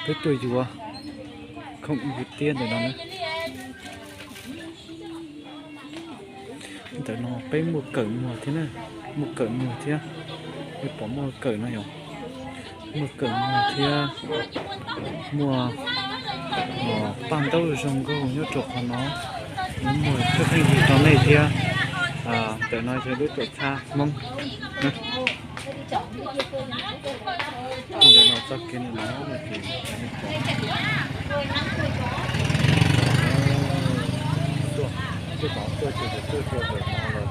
Peb tuaj yuav khoom yus tiab ntawm no na. Ntawm no peb muaj kawm muag thiab na, muaj kawm muag thiab. Nej pom muaj kawm no yom, muaj kawm muag thiab, muaj paj ntaub zoo nkauj nyob rau qhov no. Muaj txhua pheej yig rau nej thiab. Ntawm no yog lub tuam txhab Hmoob. Ntawm no txoj kev no ces tuaj, tuaj ces tuaj rau ntawm no lawm.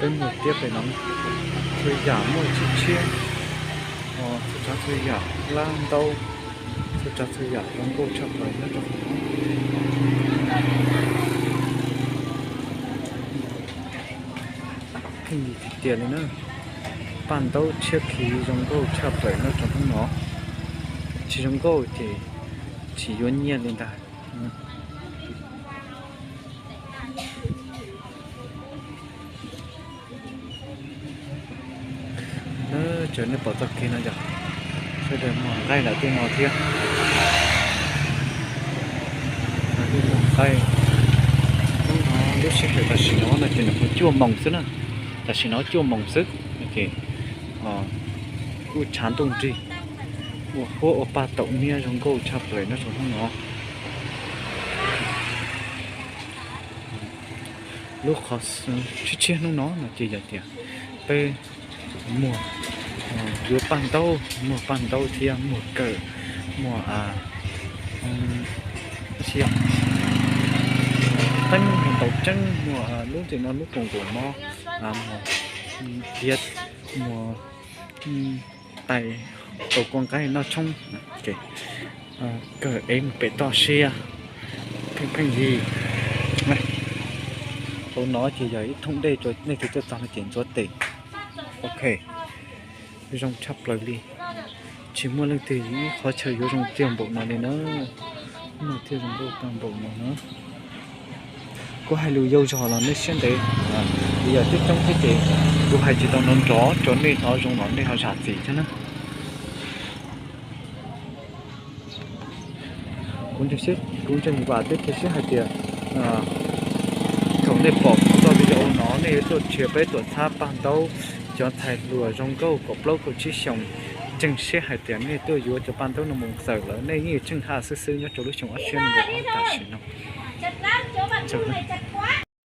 Peb muaj tiab pem no, txhua yam muaj tshiab tshiab, txhua tsav txhua yam, hlab ntaub, txhua tsav txhua yam zoo nkauj tshaj plaws nyob rau hauv no. Pheej yig tiag tiag li na. Paj ntaub tshiab khiv zoo nkauj tshaj plaws nyob rau hnub no. Tsis zoo nkauj ces tsis yuav nyiaj li ntag. Ces nej pom txoj kev no yog sawv daws muag nqaij lawm tej no thiab. Muag nqaij. Hnub no lub sij hawm tam sim no no ces nws kuj cuaj moos xwb na. Tam sim no cuaj moos xwb ces kuj tshav ntuj nrig, ua huab ua paj taum niab zoo nkauj tshaj plaws nyob rau hnub no. Lub qhov tshiab tshiab hnub no no ces yog tias peb muag, yuav paj ntaub, muag paj ntaub thiab muag kawm, muag teeb, muag ntaus tseeb, muag lub ntawm no lub koos nkaus mob, muag tiab, muag tais, tau kua nqaij noj tshoob, kawm ev mus pem toj siab, pheej pheej yig. Hauv no ces yog ib thooj dej rau nej tus tuaj txog no ces ntxuav tes. Ok, zoo tshaj plaws li. Tsis muaj leej twg ib qhov chaw yuav zoo tiag npaum no li na. No thiaj zoo nkauj tag npaum no na. Kuv hais lus yau zog los nej siab ntev, vim yog coob coob thiab ces kuv hais tsis tau nrov nrov rau nej hnov zoo los nej ho zam txim thiab na. Kuv ntseeg vam thiab cia siab hais tias thaum nej pom kuv txoj video no nej yuav tuaj nrhiav peb tuam txhab paj ntaub cov ntxhais hluas zoo nkauj kaum plaub kaum tsib xyoos, ntseeg siab hais tias nej tuaj yuav cov paj ntaub no mus txawm lawm nej yeej tseem haj xwb xwb nyob rau lub xyoo ob txhiab nees nkaum ob tam sim no.